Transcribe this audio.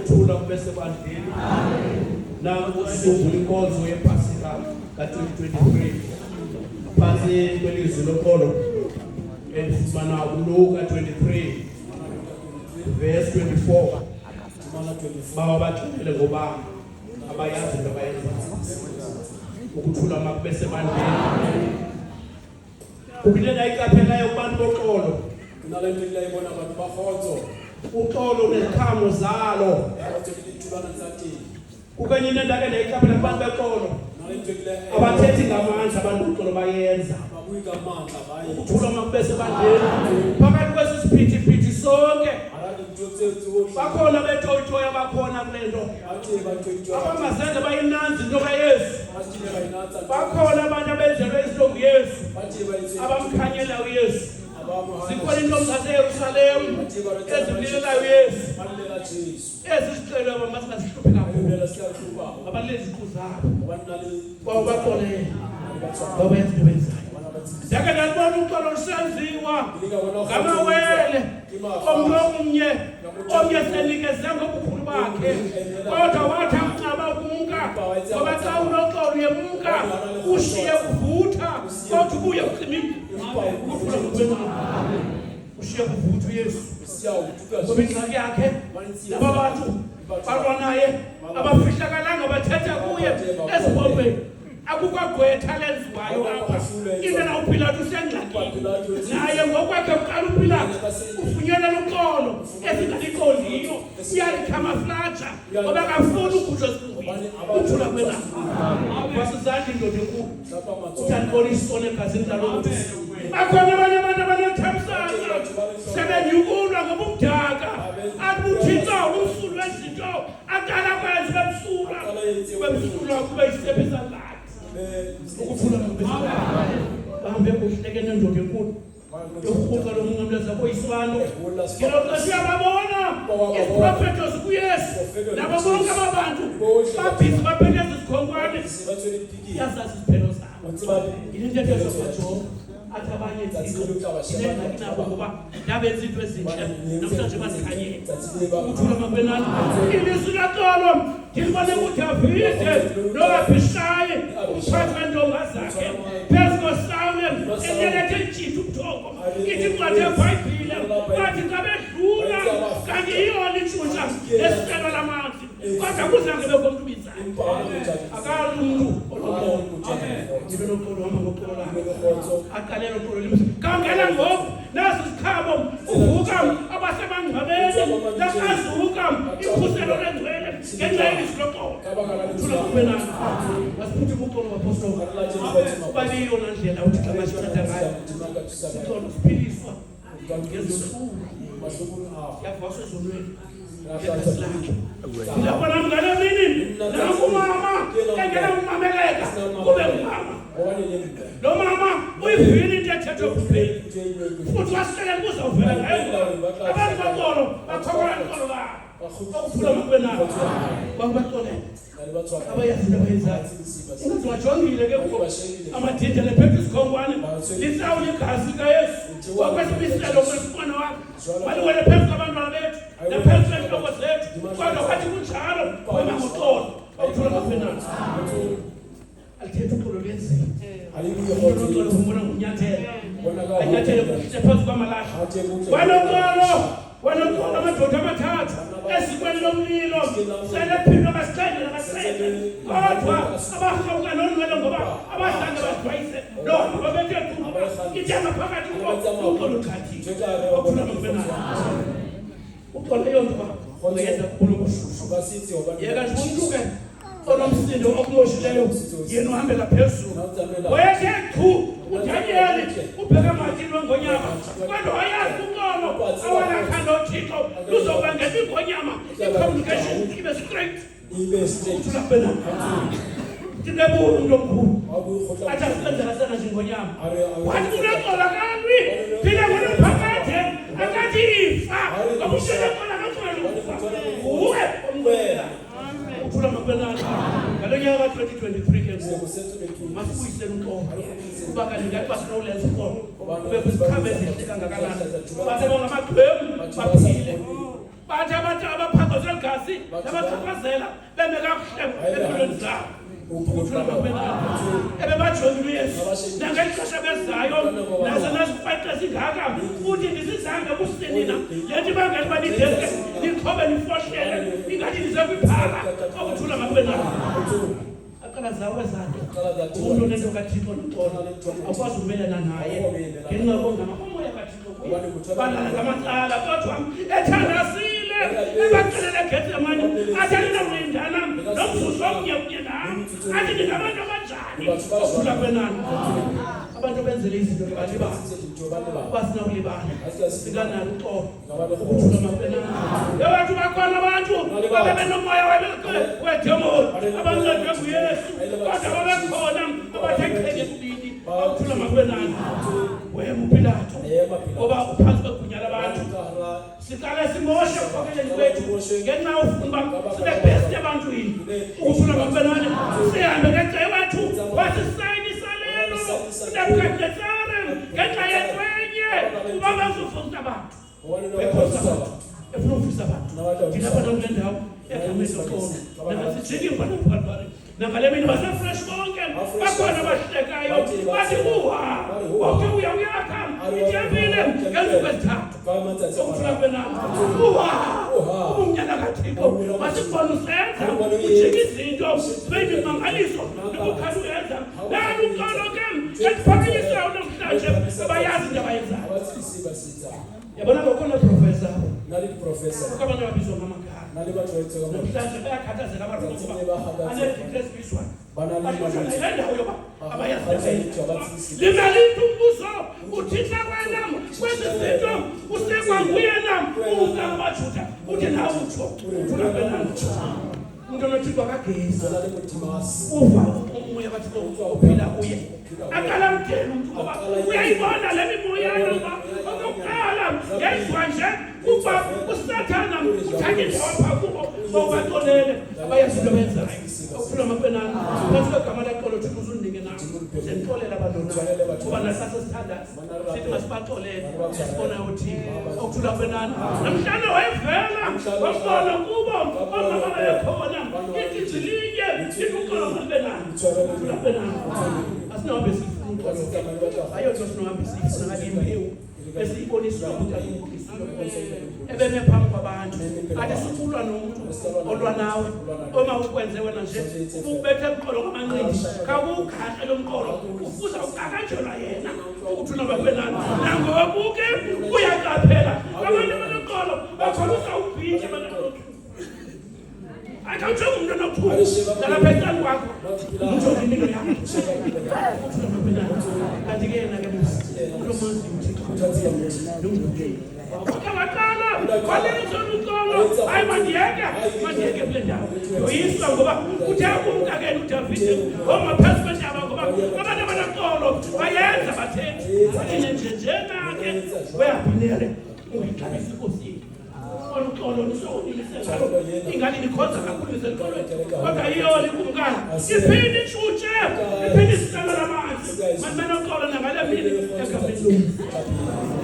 Ukuthula kube sebandleni. Nanku usungula inkonzo yePhasika ka-2023 phantsi kwelizwi lokholo elifumana kuLuka 23 verse 24. Bawa baxelele ngoba abayazi into abayenzayo. Ukuthula makube sebandleni. Kukho into endayiqaphelayo kubantu boxolo. Kunale nto ndiyayibona abantu ba kgotso. Uxolo neziqhamo zalo. Kgotso ke ditholwana tsa teng. Kukho enye into endake ndayiqaphela kubantu bexolo. Nale nto kile Abathethi ngamandla abantu boxolo bayenza. ba bue ka matla ba e. Ukuthula makube sebandleni. Phakathi kwesi siphithiphithi sonke Hara dintho tseo tsohle. bakhona betoyitoyi abakhona kule nto. Ba teng ba toitoya. Abangazange bayinanzi into kaYesu. Ba se kile ba inatsa. Bakhona abantu abenzelwe izinto nguYesu. Ba teng ba itseng. Abamkhanyela uYesu. Ba mo hana. Zikhona iintombi zaseYerusalem ezimlilelayo uYesu. Ba llela Jesu. Ezi zixelwe aba masingazihluphi Ba kakhulu. llela siyahlupa. Abalile iziqu zabo. Hobane na le Bawubaxolele. ba tshwana. Bawenza into abayenzayo. Bana ba tsebisa. Ndake ndalibona uxolo lusenziwa Ke ile ka bona kgotso ngamawele ke mafa. omntu omnye omnye senikeze ngobukhulu bakhe kodwa wathi amnqaba ukumka ngoba xa unoxolo uyemka ushiye kuvutha kodwa ubuye ucima ukuthula ngokwena ushiye kuvutha uYesu ngoba ingxaki yakhe laba bantu balwa naye abafihlakalanga bathetha kuye ezipompeni akukho gqwetha lenziwayo apha indlela uPilato usengxakini naye ngokwakhe uqala uPilato ufunyenela uxolo esingaliqondiyo uyalikhamaflaja ngoba akafuni ugujwa esilungwini uthula kwena wasizandla indoda enkulu uthi andibona isono egazini lalo mntu. Bakhona abanye abantu abanethamsanqa sebenyukulwa ngobumdaka athi uThixo umsulwa wezinto aqala kwenza bemsulwa bemsulwa kube isephi zakhe ukuthula bahambe kuhle ke nendoda enkulu yokurhuqa lo mnqamleza koyisa abantu ngelo xesha uyababona iziprofeto zikuYesu nabo bonke aba bantu babhizi baphethe ezi zikhonkwane uyazazi iziphelo zabo yile ntetho ezobajonga athi abanye inengxaki nabo ngoba ndabenza into ezintle namhlanje bazikhanyele ukuthula mabenani ilizwi laxolo ndilibone kuDavide noAbhishayi umphathi wentonga zakhe phezu koSawule enyelethe ijitha ubuthongo ithi incwadi yeBhayibhile bathi xa bedlula kanti iyona intshuntsha nesicelo lamanzi kodwa kuzange bekho mntu ubizayo akalo umntu onoxolo ndibe noxolo hamba ngoxolo lakhe aqalele uxolo limse khangela ngoku nazi isikhabo uvuka abasemangcwabeni lakazuka ikhuselo lengcwele ngenxa yelizwi loxolo uthula kube nalo masiphuthe uxolo bapostoli uba liyeyona ndlela uThixo angasinceda ngayo sixolo siphiliswa ngezinhlungu yavaswa ezonweni ngegazi lakhe. Lapho nami ngale mini nangu umama engenakumameleka kube ngumama. Lo mama uyivile into ethethwe kupheli futhi wasitshela kuzovela ngayo. Abantu boxolo bakhokola uxolo labo. Okuphula makube nabo. Bakubaxolele. Abayazi into abayenzayo. Ingathi wajongile ke kubo amadida lephethe isikhonkwane lihlawula igazi likaYesu ngokwesimiselo kwesibona wakhe waliwele phezu kwabantwana bethu naphezu kweentloko zethu kodwa kwathi kunjalo wema ngoxolo okuthula makwenani alithetha uxolo luyenzima unoxolo umbona ngonyathela anyathele kuhle phezu kwamalahle wanoxolo wanoxolo amadoda amathathu ezikweni lomlilo selephindwa kasixhenxe nakasixhenxe kodwa abarhawuka nonwele ngoba abazange badwayise loo nto babethe qhu ithe ngaphakathi kubo uxolo qhathile okuthula makwenani Uxolo eyonto uba ungayenza kukhulu ubushushu. Yeka nje umntu ke onomsindo okumoshileyo yena uhambela phezulu. Wayethe chu uDaniyeli ubheka emathini wengonyama kodwa wayazi uxolo awalakha noThixo luzobangela ingonyama i-communication ibe straight. Ibe straight. Uthula kube nalo. Ndinebulu umntu omkhulu. Athi asenzela sena nje ingonyama. Wathi unoxolo akalwi. Phila ngonaphakade akathi ifa. Ngoba unoxolo akaxoleli ukufa. Nguwe omxolelayo. Uthula makube nalo. Ngalo nyaka ka-2023 ke ngoku masibuyisele uxolo. Kuba kanti ngathi basinowulenza uxolo. Kube kwiziqhamo ezihle kangakanani. Bathi abangamagqwemu baphile. Bathi abantu abaphangozwe ligazi phantsi labachaphazela beme kakuhle empilweni zabo. Ebebajongile uYesu nangeli xesha bezayo naze nazifaxa zingaka uthi ndisizange kusinina le nto ibangela uba nideske nixhobe nifohlele ingathi nize kwiphala okuthula makube nabo aqala zawo ezanto umntu onento kaThixo noxolo awukwazi ukumelana naye ngenxa yokongama umoya kaThixo kuye balala ngamacala kodwa ethandazile ebaxelele eGetsemane athi andinawulindana nomzuzu omnye kunye nam athi ndingabantu abanjani okhula kwenani abantu benzele izinto ke balibala uba sinawulibala singanalo uxolo ukuthula mapenani abantu bakhona abantu babebenomoya wedemoni abancedwe nguYesu kodwa babekhona abathe qheke kubini ukuthula mapenani wema uPilato ngoba uphantsi kwegunya labantu siqale simoshe ekukhokeleni kwethu ngenxa yofuna uba sibe best ebantwini ukuthula mapenani sihambe ngenxa yewethu wasisayinisa lelo uNebukadnetsare ngenxa yentwenye uba bazofunda abantu bekhosa abantu efuna ufisa abantu ndilapha nakule ndawo egameni loxolo nangasijiki mfana nangale mini basefresh bonke bakhona abahlekayo bathi uha wawuke uya uyakha itempile ngeentsuku ezithathu okuthula kube nami uha ubunyana kaThixo masibona usenza ujika izinto zibe yimimangaliso nokukhali uyenza nani uxolo ke eliphakanyiswayo namhlanje abayazi into abayenzayo yabona ngokhona profesa Professor. Kukho abantu ababizwa ngamagama Na le batho ba itseng ka namhlanje bayakhathazeka Ba abaneedigri ezibizwayo Ba na le bahlutshwa malwetse. nale ndawo yoba abayazi Ba tsa ba tsebise. limele umbuzo uThixo wena kwezi zinto usekwa nguyena ukumkani wabaJuda uthi nawe utsho uthula wena umntu onoThixo akagezi Ba na le Modimo a se. Uva umoya kaThixo uphila kuye aqala mdela umntu ngoba uyayibona le mimoyana uba okokuqala yayizwa nje kuba uSathana uthatha indawo apha kubo bawubaxolele abayazi into abayenzayo okuphula mapenana phantsi kwegama lexolo Thixo uzundinike nam sendixolela abantwana kuba naxa sesithandaza sithi masibaxolele esibonayo uThixo okuthula kwenani namhlanje wayevela wabona kubo oomama babekhona ithi linye lithi uxolo malube nani okuthula kube nani asinohambe sifuna uxolo ayonto sinohambe siyifuna ngathi imbewu esiyiboniswa ngutatomkhulu ebeme phambi kwabantu athi sukulwa nomntu olwa nawe oma ukwenze wena nje ububethe emqolo ngamanqindi khawuwukhahle lo mqolo ufuza uqakanjelwa yena ukuthula bakwenani nangoku ke uyaqaphela abantu abanoqolo bakholusa ubhintsha abantu akawujonga umntu onophuku nalapha ecaleni kwakho umjonge impilo yakho ukuthula bakwenani kanti ke yena ke mos umntu omaziyo uThixo waqala walenza oluxolo hayi mandiyeke mandiyeke kule ndawo yoyiswa ngoba uthe ukumka ke uDavide woma phezu kwentaba ngoba abantu abanoxolo bayenza bathethi bathine njenjena ke weyabhinere ungixabisa inkosi yethu olu xolo nisowunilisela ingathi nikhonza kakhulu niseluxolweni kodwa iyona ikumkani iphinde itshutshe iphinde isicela lamanzi manimenoxolo nangale mini egameni lomntu.